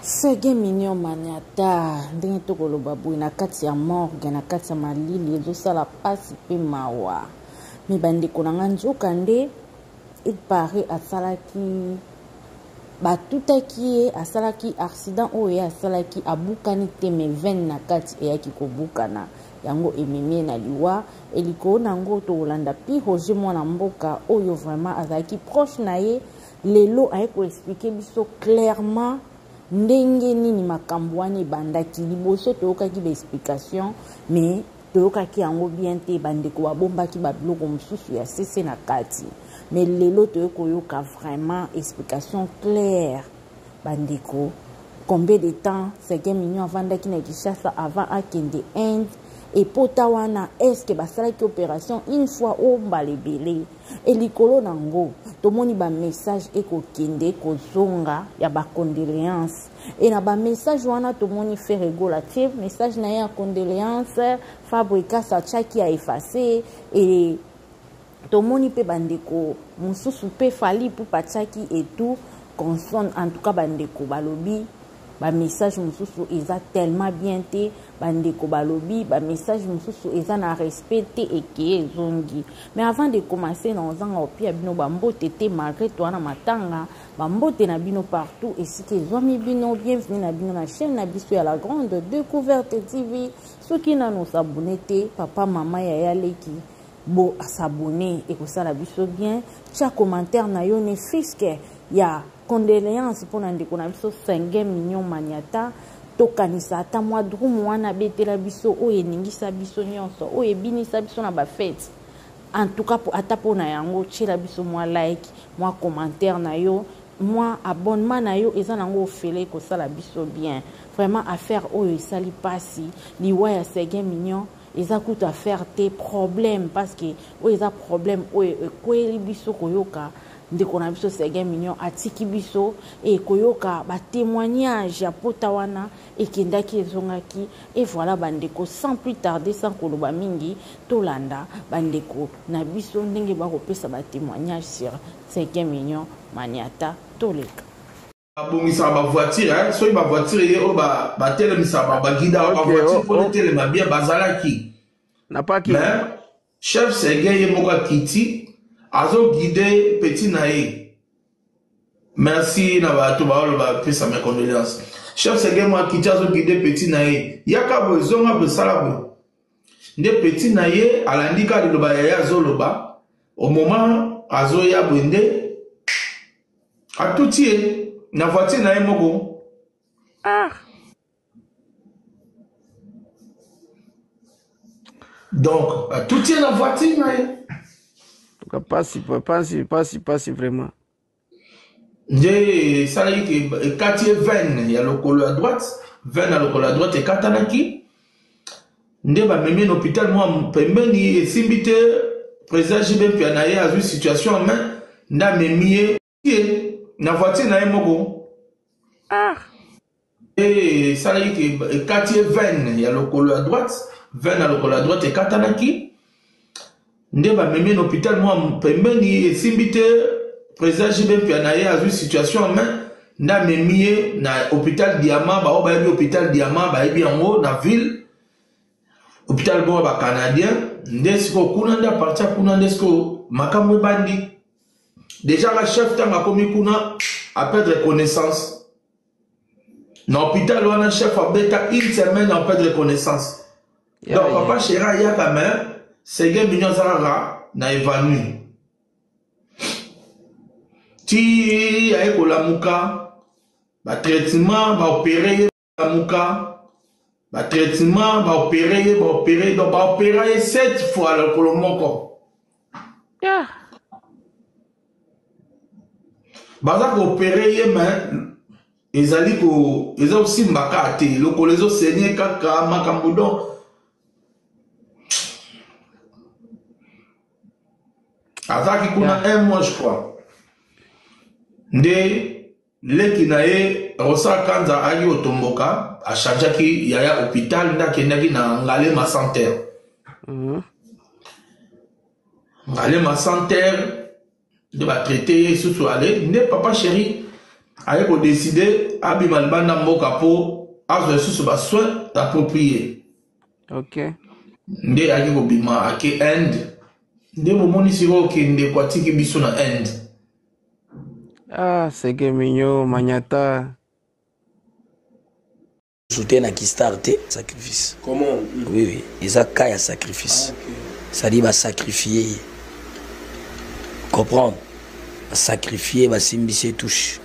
Seguin Mignon Maniata, ndenge tokoloba boye na kati ya morgue, na kati ya malili ezosala pasi pe mawa. Mais bandeko na nga nzoka nde il paraît asalaki batutaki ye asalaki accident oyo ye asalaki abukani te mais veine na kati eyaki kobukana yango ememi ye na liwa elikolo na yango tokolanda pi Roger mwana mboka oyo vraiment azalaki proche na ye Lelo aye ko expliquer biso clairement ndenge nini makambo wana ebandaki. Liboso toyokaki ba explication mais toyokaki yango bien te, bandeko babombaki ba biloko mosusu ya sese na kati. Mais lelo toye koyoka vraiment explication claire bandeko. Combien de temps Seguin Mignon avandaki na Kinshasa avant akende Inde et pota wana est-ce que basalaki opération une fois ou mbala ebele? Et likolo na ngo, tomoni ba message eko kende ko zonga ya ba condoléances. Et na ba message wana tomoni Ferre Gola atie message na ye ya condoléances, Fabrigas atiaki a effacer et tomoni pe bandeko mosusu pe Fally Ipupa atiaki et tout consonne. En tout cas bandeko balobi ba message mosusu eza tellement bien te, bandeko balobi ba message mosusu eza na respect te, ekeye ezongi. Mais avant de commencer na ozanga opia bino ba mbote te malgré toi na matanga, ba mbote na bino partout esika ezwami bino, bienvenue na bino na chaîne na biso ya la grande découverte TV. Soki nanu s'abonner te, papa mama yaya leki bo s'abonner ekosala biso bien. Tia commentaire na yo ne fiske ya condoléances pona ndeko na biso Seguin Mignon Maniata. Tokanisa ata mwa drum wana abetela biso oyo eningisa biso nyonso, oyo ebinisa biso na ba fête. En tout cas, ata pona yango tiela biso mwa like, mwa commentaire na yo, mwa abonnement na yo eza nango ofele ekosala biso bien. Vraiment affaire oyo esali pasi, liwa ya Seguin Mignon eza kutu affaire te, problème, parce que oyo eza problème oyo ekweli biso koyoka ndeko na biso Seguin Mignon atiki biso e koyoka ba témoignage ya pota wana ekendaki ezongaki. Et voilà bandeko, sans plus tarder, sans koloba mingi, tolanda bandeko na biso ndenge bakopesa ba témoignage sur Seguin Mignon Maniata. Toleka. Babongisaka ba voiture, hein? Soki ba voiture ye oyo batelemisaka ba guidaka ba voiture mpo etelema bien, bazalaki na parking. Mais chef Seguin ye moko akiti azo guide petit na ye. Merci na bato baoloba pesa mes condoléances. Chef Seguin moko akiti azo guide petit na ye, yaka boye, zonga boye, sala boye. Nde petit na ye alandi kaka liloba yaya azoloba, au moment azoya boye nde atuti ye na voiture na ye moko. Donc atuti ye na voiture na ye. Tuka pasi, pasi, pasi, pasi vraiment. Nde esalaki ke ekati ye veine ya lokolo ya droite, veine ya lokolo ya droite ekatanaki. Nde bamemi na hôpital mwa pembeni, esimbi te. Président JB Mpiana ye azwi situation en main, nde amemi ye na voiture na ye moko. Esalaki ke ekati ye veine ya lokolo ya droite, veine ya lokolo ya droite ekatanaki. Nde bamemi na hôpital mwa pembeni, esimbi te. Président JB Mpiana ye azwi situation en main, nde amemi ye na hôpital Diamant. Baoyo bayebi hôpital Diamant bayebi yango na ville, hôpital moko ya ba Canadien. Nde sikoyo kuna nde apartir kuna nde sikoyo makambo ebandi. Déjà la chef ntango akomi kuna a perdre connaissance na hôpital wana, chef abeta une semaine a perdre connaissance. Donc papa chéri ayaka, mais Seguin Mignon aza kaka na évanoui ti aye kolamuka, ba traitement ba opéré ye, lamuka ba traitement ba opéré ye, ba opéré, donc ba opéra ye 7 fois lokolo moko. Baza ko opéré ye mais ezali ko eza kosimba kaka te, lokolo ezosenye kaka makambo. Donc azalaki kuna un mois je crois. Nde leki na ye Rosa Kanza ayaki kotomboka, achangeaki yaya hôpital, nde akendaki na Ngalema Center. Ngalema Center nde batraite ye susu ale. Nde papa chéri Aye ko decider abima libanda mboka po azwa lisusu ba soins appropriés. Ok. Nde ayaki kobima ake Inde. Nde bomoni sikoyo ke ndeko atiki biso na Inde. Ah, Sege Mignon, Magnata. Susu te na kistar te sacrifice. Comment? Oui, eza cas ya sacrifice. Ah, okay. C'est-à-dire ba sacrifier ye. Comprendre? Ba sacrifier ba simbisi ye touche.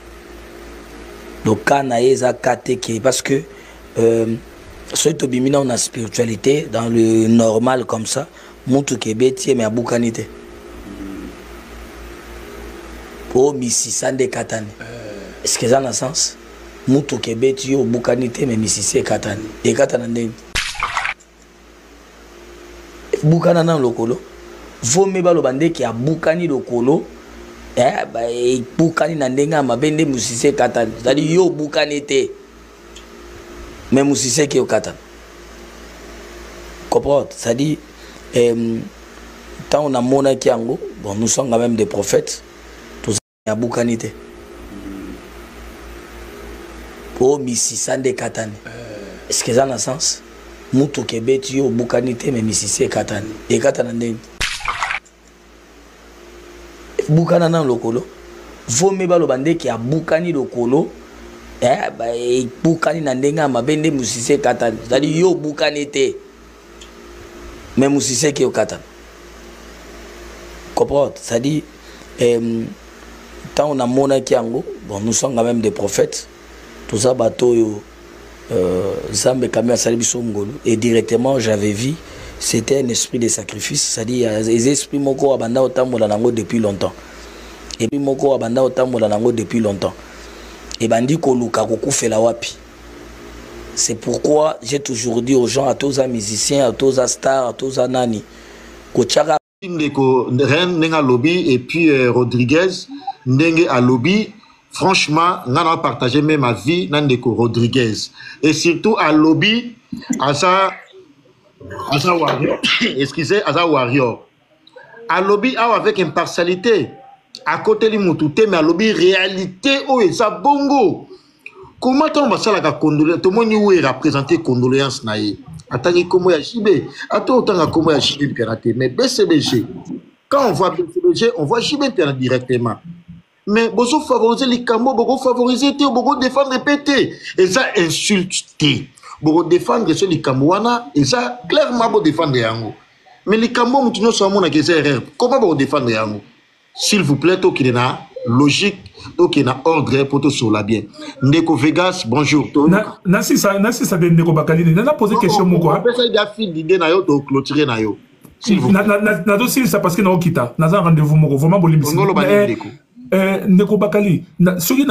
Donc cas na ye eza cas te ke parce que euh, soki tobimi nao na spiritualité dans le normal comme ça mutuka ebeti ye me abukani te po misisa nde ekatani est ce que eza na sens Mutuka ebeti yo obukani te mais misisi ekatani. Ekatana ndenge? Bukana na lokolo. Vaut mieux baloba nde ke abukani lokolo eh, ebukani na ndenge ya mabe nde musisi ekatani. C'est-à-dire yo obukani te mais musisi eke okatana. Comprendre? C'est-à-dire euh, ntango namonaki yango, bon, nous sommes quand même des prophètes. Abukani te po misisa nde ekatani est ce que eza na sens mutuka ebeti yo obukani te mais misisa ekatani ekatana ndenge bukana na lokolo vaut mieux baloba ndeke abukani lokolo eh, ebukani na ndenge ya mabe nde musisa ekatani c'est-à-dire yo obukani te mais musicien eke okatana comprendre c'est-à-dire euh, ntango namonaki yango bon nous sommes quand même des prophètes toza bato oyo euh, nzambe quand même asali biso ngolu et directement j'avais vu c'était un esprit de sacrifice c'est-à-dire eza esprit moko abanda kotambola nango depuis longtemps epuis moko abanda kotambola nango depuis longtemps ebandi koluka kokufela wapi C'est pourquoi j'ai toujours dit aux gens, ata oza musicien, ata oza star, ata oza nani, kotiaka ndeko Rennes ndenge alobi et puis euh, Rodriguez ndenge alobi franchement nga na partager même avis na ndeko Rodriguez et surtout alobi aza aza warrior excusez aza warrior alobi awa avec impartialité akoteli mutu te mais alobi réalité oyo eza bongo comment ntango basalaka condoléance tomoni wera présente condoléance na ye atangi nkombo ya jb ata otanga nkombo ya jb mpiana te mais bcbg quand on voit bcbg on voit jb mpiana directement mais bozo favoriser likambo boko favoriser te boko défendre mpe te eza insulte te boko défendre so likambo wana eza clairement bo défendre yango mais likambo moto nyonso amonaka eza erreur comment boko défendre yango s'il vous plaît tokende na logique tokende na ordre mpo tosolola bien ndeko vegas bonjour nasisa nasisa de ndeko bakalini nana pose question moko opesaki da fil d'idée na yo toclôturer na yo nazosilisa parce que naokita naza rendez-vous moko vraiment bolimbisi eh, eh, ndeko bakali soki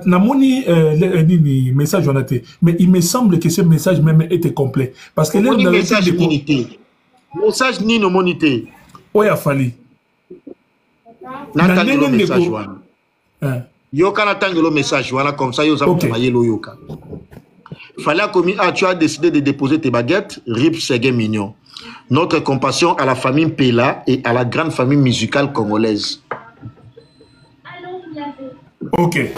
namoni eh, nini message wana te mais il me semble que ce message même était complet parce que message nini te message nini omoni te oyo afali natangelo message wana yoka natangelo message wana comme ça yo oza moto mayele oyoka Fallait akomi ah, tu as décidé de déposer tes baguettes rip Seguin Mignon notre compassion à la famille Mpela et à la grande famille musicale congolaise ok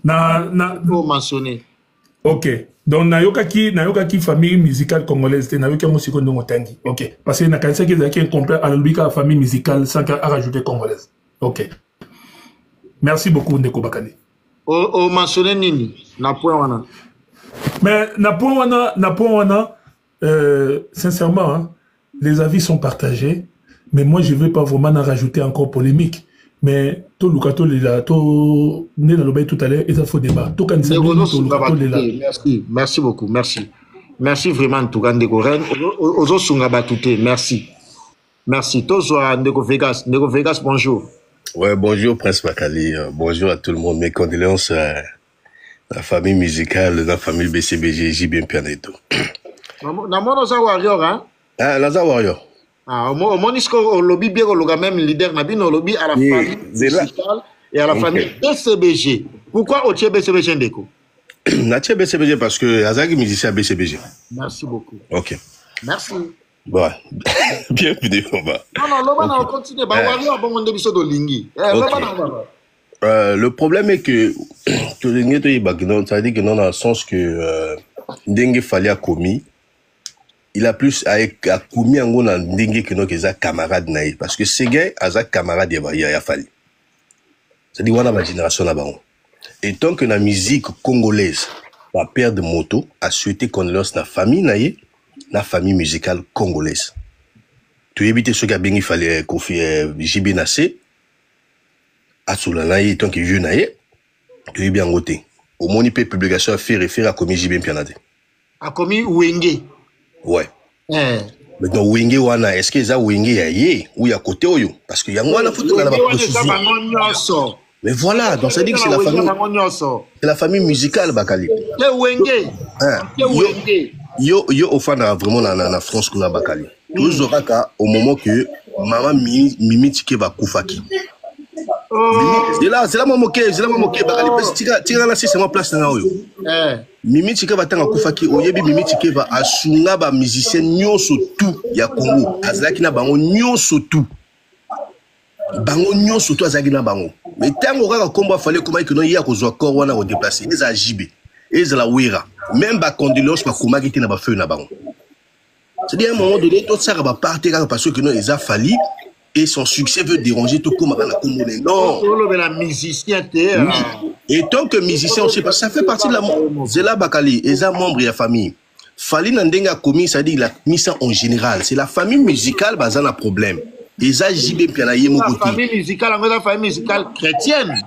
na na oh, mentionné ok donc nayokaki nayokaki famille musicale congolaise te nayoki yango sikoyo ndenge otangi ok parce que nakanisaki ezalaki incomplet alobi kaka famille musicale sans arajouter congolaise ok merci beaucoup ndeko bakali o mentionne nini na point wana mais na point wana na point wana euh, sincèrement hein, les avis sont partagés mais moi je veux pas vraiment en rajouter encore polémique mais toluka tolela to nde nalobaki tout à l'heure eza faux débat tokanisa toluka tolela merci merci beaucoup merci merci vraiment en tout cas ndeko reine ozosunga bato te merci merci tozwa ndeko vegas ndeko vegas bonjour Ouais, bonjour Prince Bakali, euh, bonjour à tout le monde. Mes condoléances à la famille musicale, la famille BCBG, JB Mpiana et tout. Namoni oza warrior, hein? Ah, naza warrior. Ah, omoni sikoyo olobi bien koloka même leader na bino olobi à la famille musicale et à la famille BCBG. Pourquoi otie BCBG ndeko? Natie BCBG parce que azalaki musicien ya BCBG. Merci beaucoup. Ok. Merci. Bon, bienvenue, on va. Non, non, loba na continue. Ba warrior bongo nde biso tolingi. Eh, loba na baba. Euh, le problème est que tolingi toyeba que non, ça veut dire que non dans le sens que euh, ndenge Fally akomi il a plus akomi yango na ndenge que non que eza camarade na ye parce que Seguin aza camarade ya, ya, ya Fally c'est-à-dire wana ba génération na bango et tant que na musique congolaise ba perdre moto a souhaité condoléances na famille na ye na famille musicale congolaise toyebi te soki abengi Fally eh, Koffi eh, JB na se asola na ye tant que vieux na ye toyebi yango te omoni mpe publication ya Ferre Ferre akomi JB Mpiana te akomi wenge ouais eh. maintenant wenge wana est ce que eza wenge ya ye ou ya côté oyo parce que yango wana faut tolanda ba précision mais voilà donc ça dit que c'est la famille c'est la famille musicale bakali te wenge hein. te wenge yo yo ofandaka vraiment na, na, na France kuna bakali tozwa kaka au moment que mama Mimi Tshikeva akufaki zela zela mwa moke zela mwa moke bakali pesi tika tika na sisi mwa place na nga oyo eh. Mimi Tshikeva ntango akufaki oyebi Mimi Tshikeva asunga ba musicien nyonso tout ya Congo azalaki na bango nyonso tout bango nyonso tout azalaki na bango mais ntango kaka nkombo ya Fally ekomaki kino ye akozwa corps wana kodeplace ezala JB ezala Wera même ba condoléance bakomaki te na ba feuille na bango c'est-à-dire à un moment donné tosaka bapart te kaka parce que non eza Fally et son succès veut déranger tout comme na kombo na non olobela musicien te oui. et tant que musicien aussi parce que ça fait partie de la Zela Bakali eza membre ya famille Fally na ndenge akomi c'est-à-dire il a mis ça en général c'est la famille musicale baza na problème eza JB Mpiana ye moko te famille musicale yango eza famille musicale chrétienne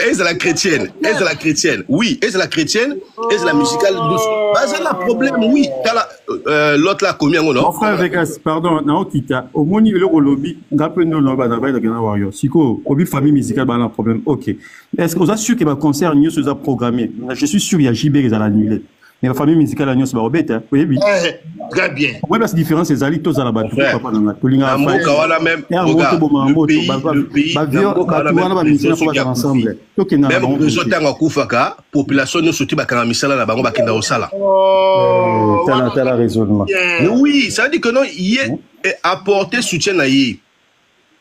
ezala chrétienne ezala chrétienne oui ezala chrétienne ezala musicale douce baza na problème oui tala euh, l'autre là akomi yango non mon frère Vegas pardon naokita omoni eloko olobi nga mpe ndono bana bayelaka na warrior sikoyo obi famille musicale bana na problème ok est ce que oza sûr ke baconcert nyonso eza programmé je suis sûr ya JB ezala annulé mais bafamille musicale nyonso bakobeta oyebi eh, très bien oyebi place différence ezali tozala bato papa na nga tolingaka mboka wana même tobomaka moto bato wana bamusicien fo bazala ensemble tokenda na bango président ntango akufaka population nyonso ti bakanga misala na bango bakenda kosala oh, tala tala raisonnement mais oui ça veut dire que non ye apporter soutien na ye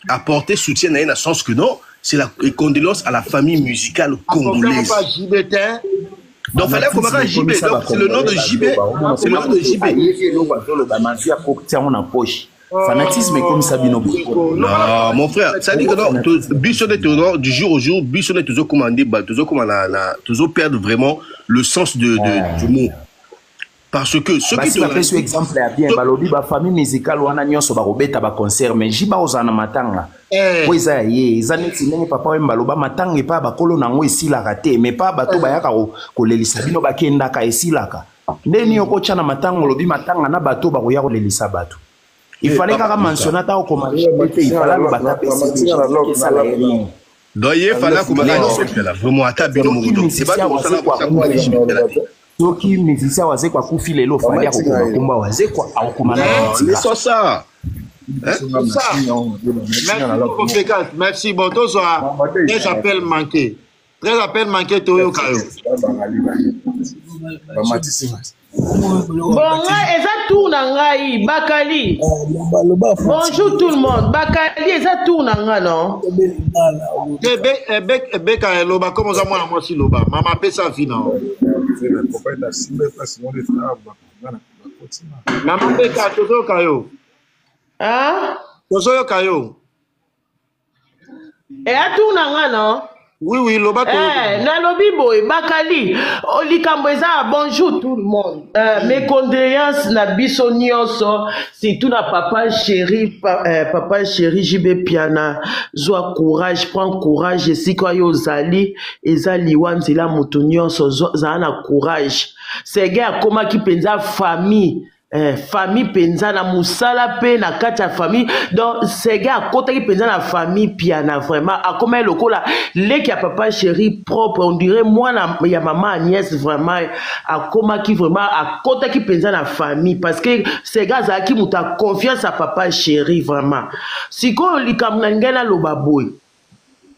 apporter soutien na ye na sens que non c'est la condoléance à la famille musicale congolaise donc fallait komaka JB donc c'est le nom de JB c'est le nom de JB eloko azoloba mazwi akotia yango na poche fanatisme ekomisa bino non mon frère ça dit que non biso nde tozo du jour au jour biso nde tozokoma nde tozokoma na na tozo perdre vraiment le sens de, de du mot parce que soki basi bapesi yo exemple ya bien balobi bafamille musicale wana nyonso bakobeta baconcert mais jiba ozala na matanga eh. po eza ya ye eza neti ndenge papa wemba aloba matanga epai ya bakolo na yango esilaka te mais pa bato eh. bayaka kolelisa bino bakendaka esilaka nde nini okotya na matanga olobi matanga na bato bakoya kolelisa bato il fallait kaka mentionne ata okoma te il fallait aloba ata pesi esala ye nini donc ye fallait akomaka vraiment ata bino moko soki musicien wazekwa akufi lelo Fally akokoma komba wazekwa akokoma na laissons ça Merci Merci. Bon, tozwa très appel manqué. Très appel manqué toyoka yo. Bon, ngai eza tour na ngai bakali. Bonjour tout le monde. Bakali eza tour na ngai non? Te beka loba comme oza mwana mwasi loba. Mama pesa vie na. Mama beka tozoyoka yo. Ah? Tozoyoka yo. E tour na ngai non? Oui, loba eh, nalobi boye bakali likambo eza bonjour tout le monde euh, mes condoléances na biso nyonso surtout na papa chéri pa, euh, papa chéri JB Piana zwa courage prends courage esika oyo ozali eza liwa nzela moto nyonso zala na courage sege akomaki mpenza famille eh, famille mpenza na mosala mpe na kati ya famille donc sege akotaki mpenza na famille piana vraiment akomaki lokola leki ya papa chéri propre on dirait mwana ya mama agnès vraiment akomaki vraiment akotaki mpenza na famille parce que sege azalaki moto ya confiance ya papa chéri vraiment sikoyo likambo na ngai naloba boye.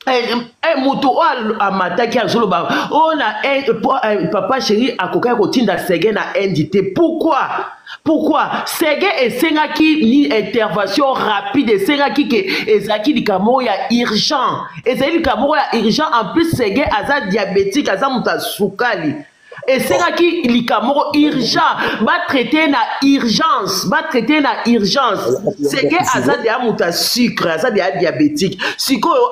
Eh, eh, moto oyo amataki azoloba oyo na eh, eh, papa chéri akokaki kotinda sege na inde te. Pourquoi? Pourquoi sege esengaki ni intervention rapide, esengaki ke ezalaki likambo moko ya urgent, ezali likambo moko ya urgent. En plus sege aza diabétique, aza moto ya sukali, esengaki likambo moko urgent, batraite na urgence, batraite na urgence. Seke aza deya moto ya sucre, aza deya diabétique. Sikoyo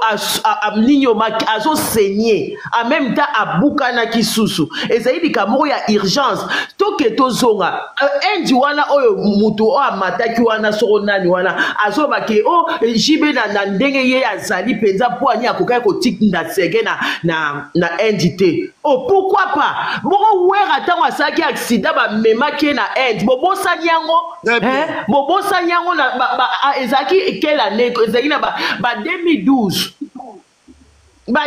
nini azosaigne en même temps abukanaki susu, ezali likambo moko ya urgence. Toke tozonga indi wana oyo moto oyo amataki wana, soko nani wana azoloba ke o oh, JB na ndenge ye azali mpenza, mpo ani akokaki kotinda sege na indi te? Oh, pourquoi pas? Bongo Wera, ntango asalaki accident, bamemaki ye na Inde, bobosani yango? Bobosani yango? Ezalaki quelle année? Ezalaki na ba 2012, ba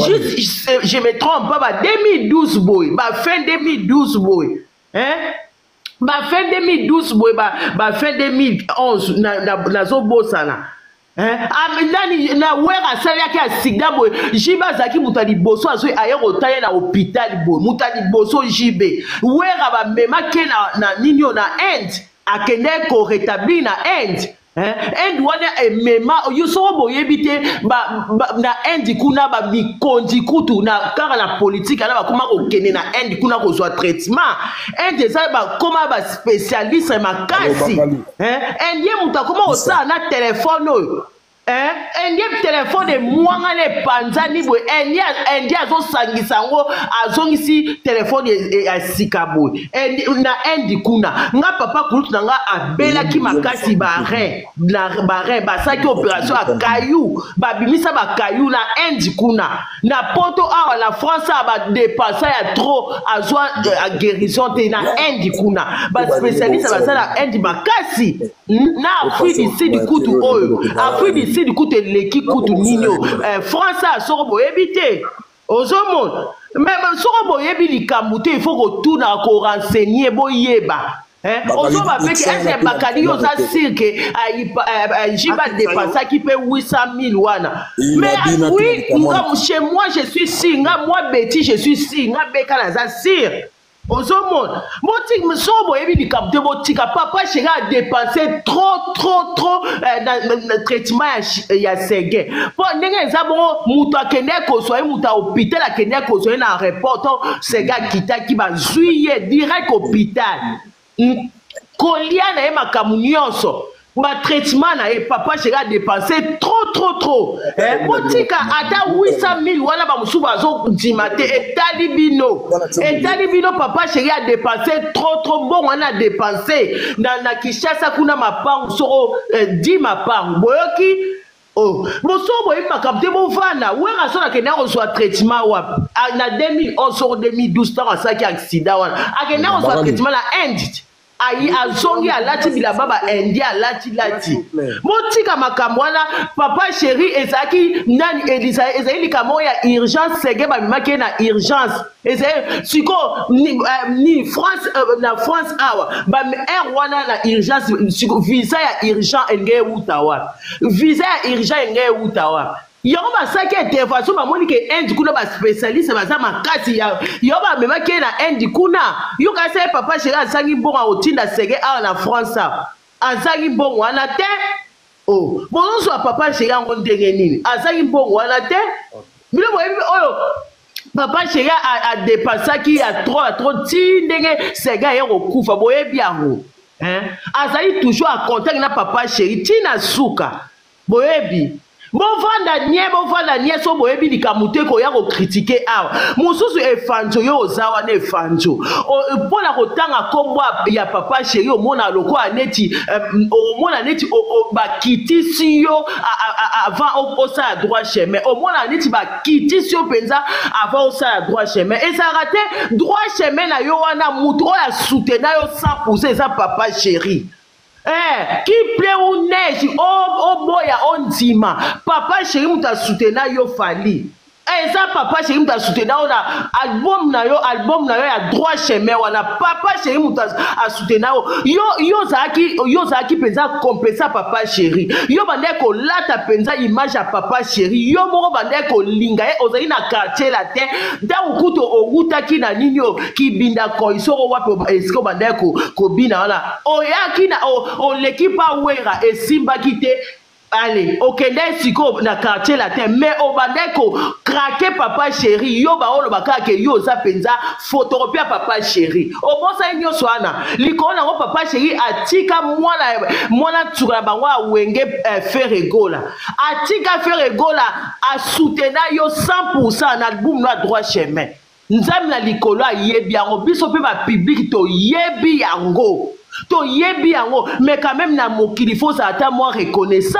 juste, je me trompe pas, ba 2012 boye, ba fin 2012 boye, hein? Ba fin 2012 boye, ba fin 2011, nazobosana. Nani na Wera asalaki accident boye, JB azalaki moto ya liboso azwi aye kotala ye na hôpital boye. Moto ya liboso JB. Wera bamemaki na nini oyo na Inde, akendaki korétablir na Inde. Inde wana emema yo, soko boyebi te, na Inde kuna bamikonzi kutu na kaka na politike ana bakoma kokende na Inde kuna kozwa traitement. Inde eza bakoma baspécialiste makasi. Indien moto akoma kosala na telefone oyo, indien, telefone emwangana, epanzani boye, indien azosangisa yango, azongisi telefone ya sika boye na Inde kuna. Nga papa kulutu na nga abelaki makasi barein, na barein basalaki opération ya caillou, babimisa bacaillou na Inde kuna. Na poto awa, na France awa, badepensa ya trop, azwa guérison te. Na Inde kuna baspécialiste basala Inde makasi. Na Afrique du Sud kutu oyo, Afrique du Sud kutu eleki kutu nini oyo, France awa, soko boyebi te. Ozomona, mais soko boyebi likambo te, il faut kotuna, korenseigner, boyeba. Ozoba mpe ke ese bakali, yo oza sûr ke JB adépensaki mpe 800 000 wana? Mais oui, nga chez moi je suis sûr, nga moi Betty je suis sûr, nga beka naza sûr. Ozomona, botika, soko boyebi likambo te, botika. Papa chéri adépense trop, trop, trop na traitement ya sege, mpo ndenge eza bongo, moto akende kozwa ye, moto ya hôpital akende kozwa ye na aéroport to sege akitaki, bazwi ye direct hôpital. Kolia na ye, makambo nyonso, batraitement na ye, papa chéri adépense trop, trop, trop. Botika ata 800 000 wana, bamosusu bazondima te. Etali bino, etali bino. Papa chéri adépense trop, trop. Mbongo wana adépense na Kinshasa kuna, mapangu soko 10 mapangu, boyoki? Oh, boso boyebi makambo te, bovanda. Wera so akende kozwa traitement wapi na 2011 soko 2012, ntango asalaki accident wana? Akende kozwa traitement na Inde, ayi azongi alati bilamba ba indien, alati lati. Botika makambo wana. Papa chéri ezalaki nani, ezali likambo oyo ya urgence. Sege bamemaki ye na urgence. Ezali sikoyo ni France, na France awa ba air wana na urgence. Siko visa ya urgent elingi ewuta wapi? Visa ya urgent elingi ewuta wapi? Yango basalaki intervention, bamoni ke Inde kuna baspécialiste baza makasi, yo bamemaki ye na Inde kuna. Yo kasi ye papa chéri azangi mbongo akotinda sege awa na France awa, azangi mbongo wana te. O bozozwa papa chéri yango ndenge nini? Azangi mbongo wana te. Bino boyebi oyo papa chéri adépensaki ya trop, ya trop, ti ndenge sege aye kokufa, boyebi yango. Azali toujours en contact na papa chéri ti na suka, boyebi. Bovanda nie, bovanda nie. So boyebi likambo te, koya kocritiquer awa mosusu. Efanzo, yo oza wana efanzo mpona kotanga nkombo ya papa chéri, omona lokola neti omona neti bakitisi yo avant osala droit chemin, omona neti bakitisi yo mpenza avant osala droit chemin. Ezalaka te. Droit chemin na yo wana, motu oyo asoutenir yo 100 eza papa chéri. Qu'il pleuve ou neige, oboya, ondima, papa chéri moto asoutenir yo. Fally. Eza papa chéri moto asutena yo na album na yo, album na yo ya droit chemin wana. Papa chéri moto asutena yo. Yo, yo ozalaki, yo ozalaki mpenza complexe ya papa chéri. Yo bandaki kolata mpenza image ya papa chéri. Yo moko bandaki kolinga ye, ozali na quartier latin. Ntango kutu owutaki na nini oyo, kibinda koi soko wapi esika obandaki kobina wana. Oyaki na, oleki pa Wera, esimbaki te. Allez, okendaki sikoyo na quartier latin, mais obandaki ko craquer papa chéri. Yo baoloba kaka ke yo oza mpenza photocopie ya papa chéri. Obosani nyonso wana. Likolo nango papa chéri atika mwana, mwana nsuka na bango ya Wenge, Ferre Gola. Atika Ferre Gola asoutena yo 100% na album na droit chemin. Nzambe na likolo ayebi yango, biso pe ba public toyebi yango. Toyebi yango, mais quand même na mokili faut ozala ata mwa reconnaissant,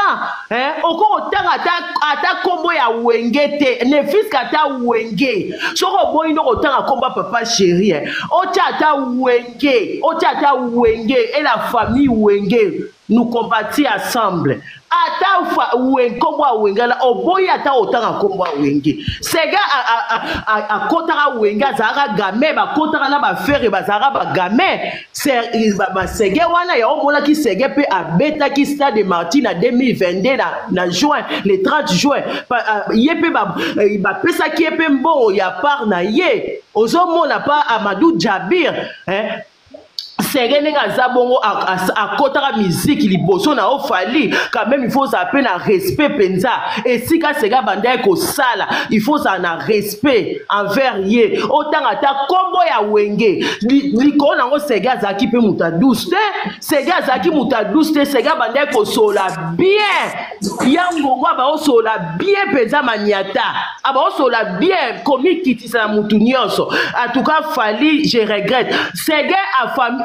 hein? Okoki kotanga ata, ata kombo ya Wenge te, ne fût-ce ata Wenge. Soki oboyi nde okotanga kombo ya papa chéri, hein? Otia ata Wenge, otia ata Wenge et la famille Wenge. Nous compatit ensemble. Ata fa we kombo ya Wenge la oboyi ata otanga kombo ya Wenge. Sega a kotaka Wenge azalaka gamin, ba kotaka na ba ferre bazalaka ba gamin. Se ba, ba Sega wana ya omonaki Sega pe abetaki Stade de Martyrs na 2022 na juin, le 30 juin. Pa, a, ye pe ba, eh, ba pesaki ye pe mbongo ya part na ye. Ozomona pa Amadou Djabir, hein? Sege ndenge aza bongo akotaka miziki liboso na yo Fally, quand même il faut ozala mpe na respect mpenza. Esika Sege abandaki kosala, il faut ozala na respect envers ye. Otanga ata kombo ya Wenge. Likolo nango Sege azalaki mpe moto ya douce te. Sege azalaki moto ya douce te. Sege abandaki kosola bien. Ya ngongo abaosola bien mpenza maniata. Abaosola bien komikitisa na mutu nyonso. En tout cas Fally, je regrette. Sege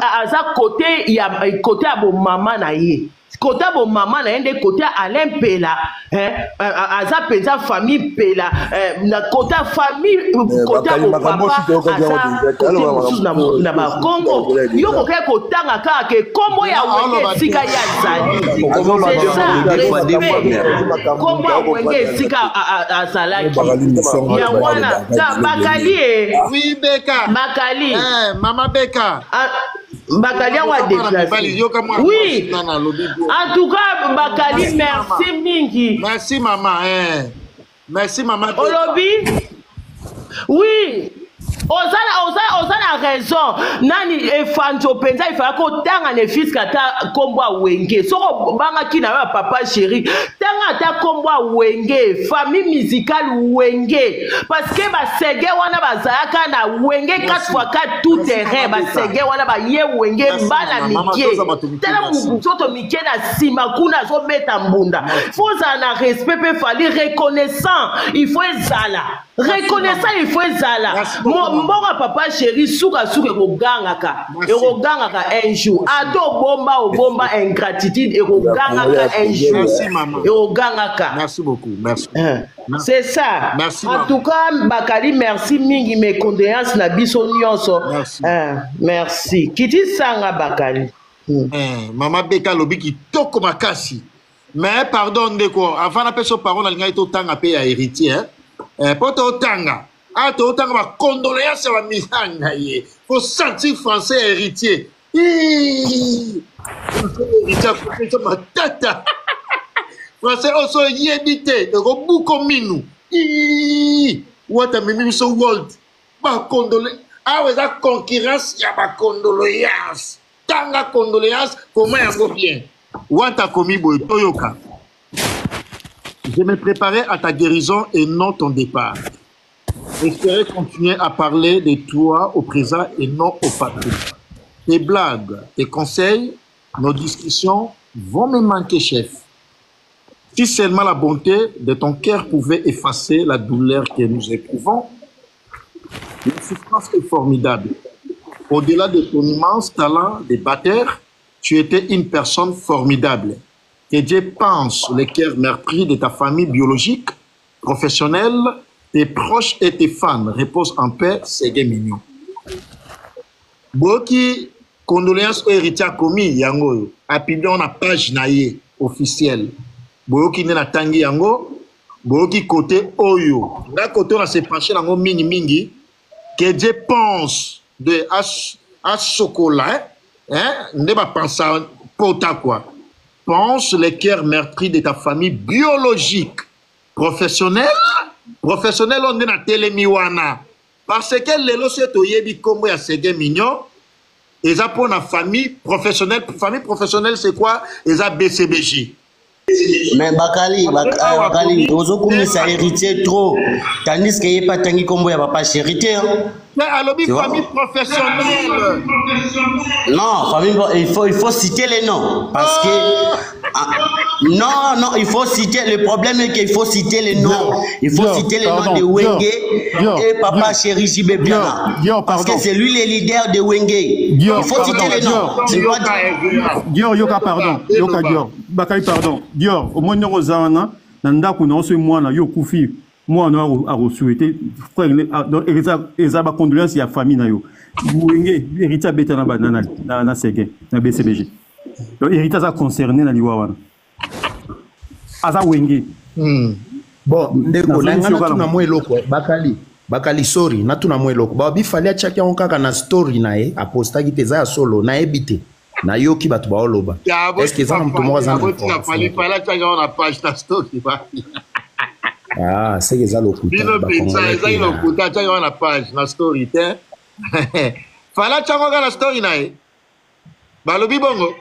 aza côté ya, côté ya bomama na ye. Côté ya bomama na ye nde côté ya Alain Mpela, hein, aza mpenza famille Mpela, hein, na côté ya famille, côté ya bopapa, aza côté mosusu na Bakongo. Yo kokaki kotanga kaka ke kombo ya Wenge esika ye azali. C'est ça, respect. Kombo ya Wenge esika azalaki. Yango wana, Bakali e. Oui, Beka. Bakali. Eh, Mama Beka. Ah, Bakali yango Yoka mwana adeplace. mibali, yoka mwana Oui. mwasi nana alobi bien. En tout cas, Bakali, Merci, merci mama. mingi. Merci, mama. Eh. Merci, mama Beka. Olobi? Oui. Oza na raison. Nani Efanzo penza il fallait kotanga ne fils ata kombo ya Wenge. Soko obangaki na yo ya papa chéri, tanga ata kombo ya Wenge, famille musicale Wenge. Parce que ba sege wana bazalaka na Wenge 4x4 tout Merci, terrain, Mama ba Beka. sege wana ba ye Wenge Merci, bana mama. Mama, mike. toza bato mike, Tala merci. nzoto mike na sima kuna azobeta mbunda. Faut ozala na respect pe Fally reconnaissant, il faut ezala. Reconnaissant, il faut ezala. Merci beaucoup, maman. Mbongo ya papa chéri suka suka ekogangaka. Merci. Ekogangaka un jour. Ata obomba, obomba ingratitude ekogangaka un jour. Merci, maman. Ekogangaka. Merci beaucoup. Merci. Hein. Merci. C'est ça. Merci, En maman. tout cas, Bakali, merci mingi, mes condoléances na biso nyonso. Merci. Hein, merci. Kiti sanga Bakali. Hein, Mama Beka lobi kitoko makasi. Mais pardon ndeko, avant na peso parole nalingai totanga pe ya héritier, hein. Eh, po totanga. Ah, totanga ba condoléances ya ba mihanga ye. Faut sentir français ya héritier. Hi! Héritier akopesa matata. Français oso yebi te, ekobuko minu. Hi! Wata mimi biso world. Ba condoléances. Awa eza concurrence ya ba condoléances. Tanga condoléances, comment yango bien. Wata komi boye toyoka. Je me préparais à ta guérison et non ton départ. J'espérais continuer à parler de toi au présent et non au passé. Tes blagues, tes conseils, nos discussions vont me manquer, chef. Si seulement la bonté de ton cœur pouvait effacer la douleur que nous éprouvons, la souffrance est formidable. Au-delà de ton immense talent de batteur, tu étais une personne formidable. Que Dieu pense les cœurs meurtris de ta famille biologique, professionnelle, tes proches et tes fans. Repose en paix, Seguin Mignon. Boki, condoléances au héritier commis, yango, a publié na page na ye officielle. Boki ne na tangi yango, Boyoki kote oyo nga kote oyo na se penche nango mingi mingi que Dieu pense de as asokola hein, hein nde ba pensa pota quoi pense les cœurs meurtris de ta famille biologique professionnel professionnel oyo nde na telemi wana parce que lelo se toyebi kombo ya Seguin Mignon eza mpo na famille professionnelle. Famille professionnelle c'est quoi? Eza BCBG. Mais Bakali, Bakali, ozokumisa héritier trop, tandis que ye pe atangi kombo ya papa chéri te. Hein. Mais alobi famille professionnelle. Non, famille, il faut citer les noms parce que ah, non, non, il faut citer, le problème est qu'il faut citer les noms. Il faut citer les noms de Wenge et papa chéri JB Mpiana. Parce que c'est lui le leader de Wenge. Il faut citer les noms. Dior, yoka pardon, yoka Dior. Bakali pardon. Dior, au moins ndenge oza wana na ndako na yo soki mwana yo okufi mwana akosouhaite frère donc eza eza ba condoléances ya famille na yo. Wenge héritier abeta na na na na Seguin na BCBG. Donc héritier aza concerné na liwa wana. Aza Wenge. Bon, ndeko na nga natuna mwa eloko eh, Bakali. Bakali sorry, natuna mwa eloko. Ba Fally atiaki yango kaka na story na ye, apostaki te, eza ya solo, nayebi te. Nayoki bato baoloba. Est-ce que eza na moto moko aza na information? Fally atiaki yango na page na story. Ah, c'est que eza lokuta. Bino mpenza ezaki lokuta, atiaki yango na page na story te. Fally atiaki yango kaka na story na ye. Balobi bongo.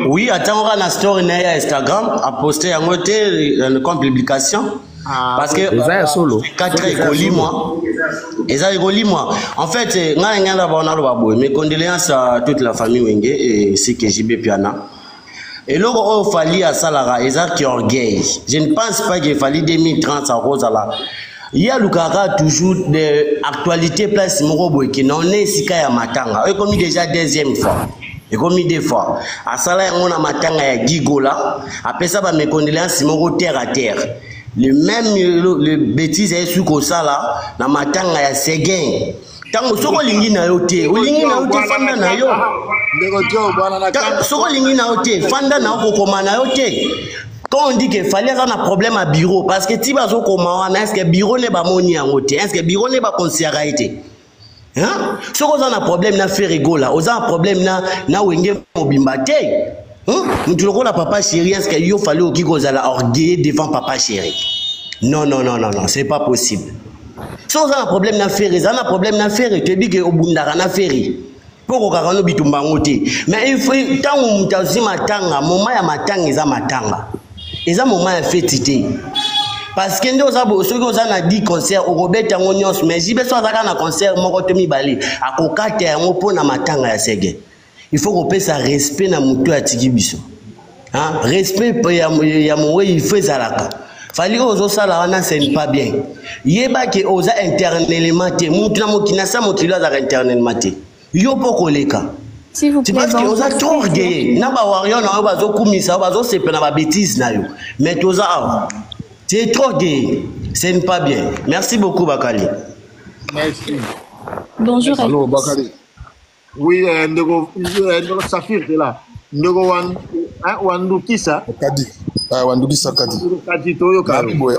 Oui, atiaki yango kaka na story na ye ya Instagram, aposte yango te comme publication. Ah, parce que eza ya solo. 4 ekolimwa. Eza ekolimwa. En fait, ngai ngai na ba naloba boye, mes condoléances à toute la famille Wenge et ainsi que JB Mpiana. Eloko oyo Fally asalaka eza ki orgueil. Je ne pense pas que Fally 2030 akozala. Ye alukaka toujours de actualité place moko boye ke non esika ya matanga. Oyo ekomi déjà deuxième fois. Ekomi deux fois. Asala yango na matanga ya Gigola, apesa ba mes condoléances moko terre à terre. Le même le bêtise ya Yesu kosala na matanga ya Seguin. Tango soko olingi na yo te, olingi na yo te fanda na yo. Soko olingi na yo te, fanda na yo kokoma na yo te. Quand on dit que Fally aza na problème à bureau, parce que ti bazo koma wana, est-ce que bureau ne ba moni yango te? Est-ce que bureau ne ba considérer te? Hein? Soko oza na problème na Ferre Gola, oza na problème na Wenge mobimba te. Hein? Mutu lokola papa chéri, est-ce que yo Fally oki kozala orgueilleux devant papa chéri? Non, non, non, non, non, c'est pas possible. Soki oza na problème na Ferre, eza na problème na Ferre, toyebi ke obundaka na Ferre. Po okokaka no bitumba yango te. Mais il faut ntango moto azwi matanga, moment ya matanga eza matanga. Eza moment ya feti te. Parce que nde oza bo, soki oza na 10 concert okobeta yango nyonso, mais JB so azaka na concert moko to mibale, akokata yango mpo na matanga ya Seguin. Il faut kopesa respect na moto atiki biso. Hein? Respect ya mowei il faut ezalaka. Fally oyo ozosala wana ce n'est pas bien. Yeba ke oza internellement te. Mutu na mokili na sa mokili azalaka internellement te. Yo po koleka. S'il vous C'est plaît, parce que bonjour. oza trop orgueilleux. Na ba warrior na yo bazokumisa yo, bazosepela na ba bêtises na yo. Mais toza awa. C'est trop orgueilleux. Ce n'est pas bien. Merci beaucoup Bakali. Merci. Bonjour à Allô, tous. Bakali. Oui, ndeko Saphir est là. Ndeko hein, Wandukisa. Kadi. Ah, Wandukisa Kadi. Kadi toyoka. Nabi boya.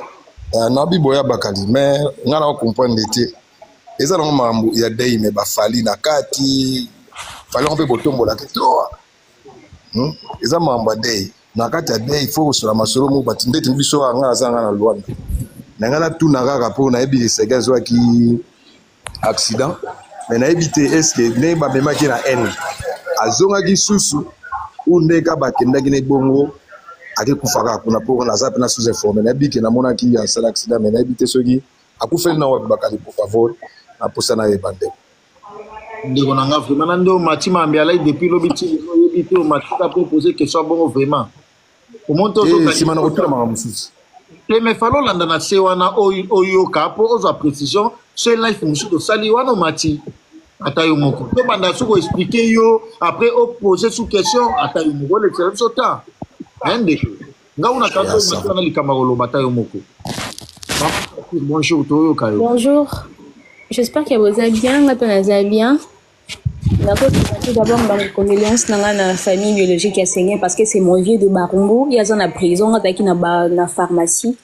Nabi boya Bakali, mais nga na comprendre te. Eza nango mambo ya dei mais ba Fally na kati. Fally on peut botombola te to. Eza mambo ya dei. Na kati ya dei il faut kosola masolo mo bati ndeti biso nga aza nga na Luanda. Na nga na tuna kaka po na yebi Seguin azwaki accident. Mais nayebi te est-ce que ndenge bamemaki na haine azongaki susu ou ndenge kaka bakendaki na ebongo akekufa kaka kuna po naza mpe na sous informé. Nayebi ke namonaki asala accident mais nayebi te soki akufeli na wapi Bakali pour favor na posa nayeba ndeko. Ndeko na nga vraiment na nde omati mambi alai depuis lobi ti lelo oyebi te omati ka mpe poser question bongo vraiment. Omoni te Eh, nsima na kotuna makambo mosusu. Te mais falo olanda na se wana oyoka mpo ozwa précision so life mosusu tosali wana omati ata yo moko tobanda soki oexplike yo après opose sous question ata yo moko olekisela biso temps. Hein, ndeko nga una kanda Ya, ça omati wana likambo ya koloba ata yo moko. Bonjour, toyoka yo. Bonjour. J'espère que vous allez bien, nga pe naza bien. D'abord, tout d'abord, ma condoléance na nga na famille biologique ya Seguin parce que c'est mon vieux de Barumbu, il y a na prison, nga taki na ba, na pharmacie.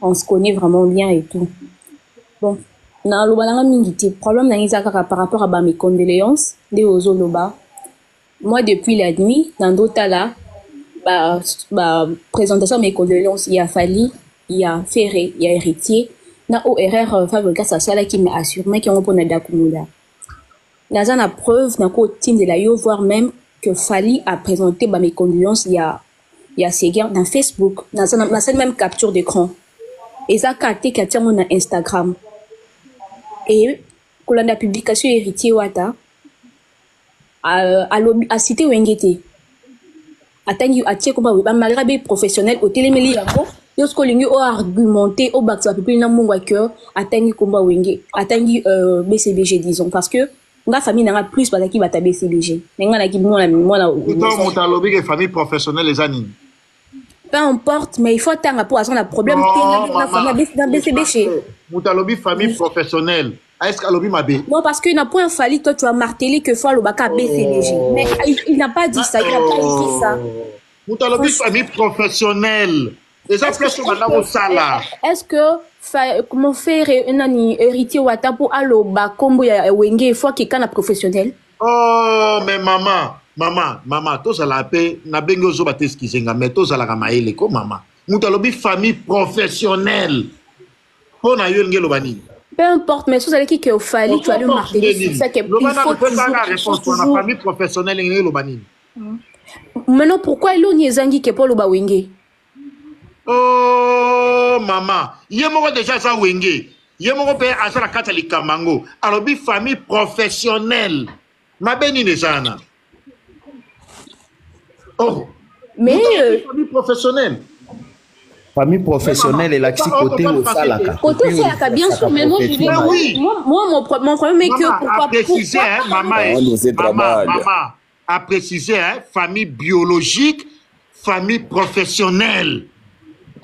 On se connaît vraiment bien et tout. Bon, naloba nanga mingi te. Problème na eza kaka par rapport à ba mes condoléances nde ozoloba. Moi depuis la nuit na ndotala ba ba présentation mes condoléances ya Fally, ya Ferre, ya Héritier na ORR Fabregas asalaki mais assuremaki yango mpona Dakumula. Naza na preuve nakotindela yo voire même que Fally a présenté ba mes condoléances ya ya Seguer na Facebook. Naza na nasali même capture d'écran. Eza kaka te katia yango na Instagram. Et kolanda publication ya Héritier Wata alobi acité Wenge te. Atangi atie komba ba malgré abe professionnel otelemeli yango yo soki olingi oargumente obakisa bapepeli na mbongo ya cœur atangi komba Wenge atangi BCBG disons parce que nga famille nanga plus bazalaki bato ya BCBG me nga nayaki mwana mwana Plutôt moto alobi ke famille professionnelle eza nini? Peu importe, mais il faut atanga mpo aza na problème te Non, na famille na BCBG. Moto alobi famille professionnelle. Est-ce qu'alobi mabe? Non, parce que na point Fally, toi tu as martelé que faut alobaka BCBG. Mais il n'a pas dit ça, il n'a pas écrit ça. Moto alobi famille professionnelle. Eza place oyo banda kosala. Est-ce que comment faire nani Héritier Wata pour aloba kombo ya Wenge il faut akeka na professionnel? Oh, mais maman, maman, maman, tozala mpe nabengi ozoba te, excuse nga, mais tozalaka mayele ko mama. Moto alobi famille professionnelle. Mpo na yo elingi eloba nini? Peu importe, mais si ozalaki que Fally, tu allais marteler sur ça que il Loba faut nanu toujours, pesaka il faut réponse wana toujours. famille professionnelle elingi eloba nini? Maintenant, pourquoi eloni ezangi ke po aloba Wenge? Oh mama, ye moko déjà aza Wenge. Ye moko mpe aza na kati ya likambo yango. Alobi famille professionnelle. Mabe nini eza wana? Oh. Mais famille professionnelle. Famille professionnelle elakisi côté osalaka. Côté osalaka, bien sûr, mais moi je vais Mais oui. moi mon problème est que Maman, pourquoi à préciser, pourquoi hein, maman, Ah, nous, c'est maman, travail. maman, à préciser, hein, famille biologique, famille professionnelle.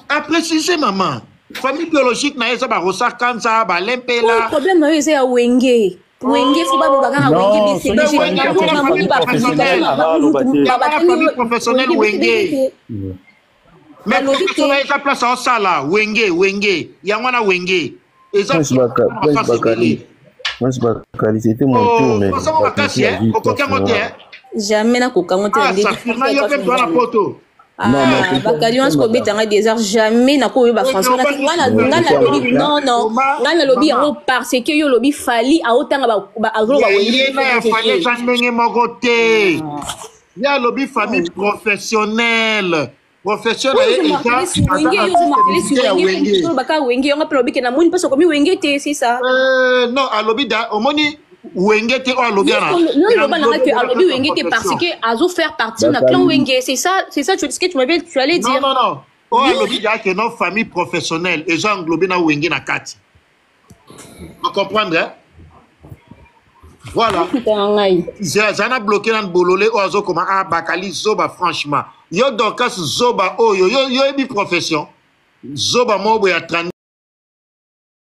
À préciser, maman. Famille biologique, na eza ba Rosa Kanza, ba Oh, Lempela. problème na yo eza ya Wenge. Wenge fo balobaka na Wenge Non, BCBG. soki Wenge, famille wana famille professionnelle professionnelle. aloba te. Wana famille professionnelle Wenge Wenge. BCBG. Mais Balobi te. professionnel eza place aosala Wenge, Wenge. Yango wana Wenge. Eza Prince Baka, Prince face ebele. Bakali, Prince Bakali, c'était mon tour, Oh, mais français makasi, Bakali hein. a vu Okoki yango te, hein. Jamais nakoka yango te na Ah, ndenge Safina, yo mpe mpe wana poto. Non, mais Ah, quelqu'un, bakali wana madame. kobetanga des heures jamais nakoyeba français Mais nga nalobi non non Oma, nga nalobi mama. yango parce que yo olobi Fally aotanga azoloba Ya Wenge ye na ya BCBG Fally te. eza ndenge moko te. Ye alobi famille professionnelle. Professionnel Oyo ye eza ozomartele sur aza Wenge, yo artiste ozomartele sur musicien ya Wenge, Wenge. olobaka Wenge yango mpe lobi ke namoni mpasi okomi Wenge te, c'est ça. Non, alobi da omoni Wenge te oyo alobi wana. Yo oloba nanga ke Englobe alobi na kati ya Wenge te parce profession. que azo faire partie na clan Bakali, Wenge, c'est ça, c'est ça ce que tu m'avais tu allais Non, dire. non, non. Oyo alobi da ke non famille professionnelle eza englobe na Wenge na kati. Ocomprendre, hein? Voilà. Okuta na ngai. Zela na bloqué na bolole oyo azokoma ah Bakali zoba franchement. Yo Dorcas zoba oyo yo yo yebi profession. Zoba moko boye ya 30